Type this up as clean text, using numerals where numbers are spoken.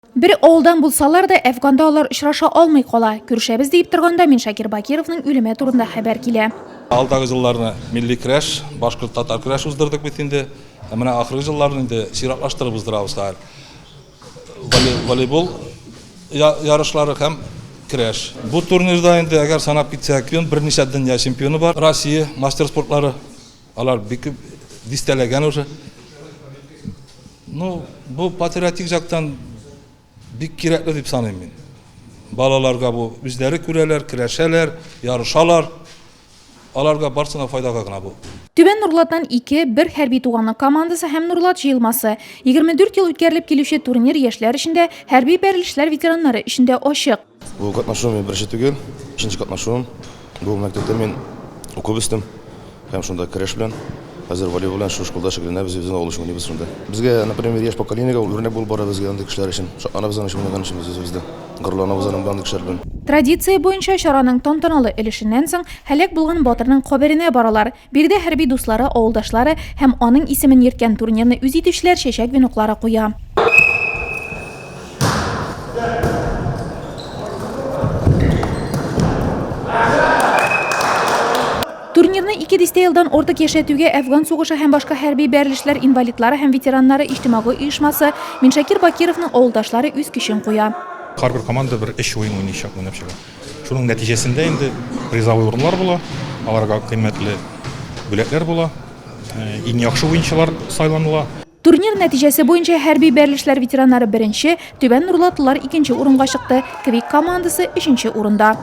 Бер авылдан булсалар да, Әфганда алар очраша алмый кала. Күрешәбез диеп торганда Миншакир Бакировның үлеме турында хәбәр килә. Алдагы елларны милли көрәш, башкорт-татар көрәш уздырдык бит инде. Ә менә ахыргы елларны инде чиратлаштырып уздырабыз хәзер. Волейбол ярышлары һәм көрәш. Бу турнирда инде, әгәр санап китсәк, берничә дөнья чемпионы бар. Россия мастер спортлары, алар бик күп дистәләгән уже. Ну, бу патриотик жактан бик кирәкле дип саныйм мин. Балаларга бу үзләре күрәләр, көрәшәләр, ярышалар. Аларга барсына файдага гына бу. Түбән Нурлаттан ике, бер хәрби туганлык командасы һәм Нурлат җыелмасы. 24 ел үткәрелеп килүче турнир яшьләр өчен дә, хәрби бәрелешләр ветераннары өчен дә ачык. Бу катнашуым минем беренче түгел, өченче катнашуым. Бу мәктәптә мин укып үстем һәм шунда көрәш белән, хәзер волейбол белән шул школда шөгыльләнәбез, үзебезнең авыл өчен уйныйбыз шунда. Безгә, например, яшь поколениегә ул үрнәк булып бара безгә андый кешеләр өчен. Шатланабыз аның өчен уйнаган өчен без үзебез дә. Горурланабыз аның белән андый кешеләр белән. Традиция буенча чараның тантаналы өлешеннән соң һәлак булган батырның каберенә баралар. Биредә хәрби дуслары, авылдашлары һәм аның исемен йөрткән турнирны үз итүчеләр чәчәк веноклары куя. Турнирны ике дистә елдан артык яшәтүгә Әфган сугышы һәм башка хәрби бәрелешләр инвалидлары һәм ветераннары иҗтимагый оешмасы, Миншакир Бакировның авылдашлары үз көчен куя. Һәрбер команда бер өч уен уйныйчак, уйнап чыга. Шуның нәтиҗәсендә инде призовой урыннар була, аларга кыйммәтле бүләкләр була, иң яхшы уенчылар сайланыла. Турнир нәтиҗәсе буенча хәрби бәрелешләр ветераннары беренче, Түбән Нурлатлылар икенче урынга чыкты, Квик командасы өченче урында.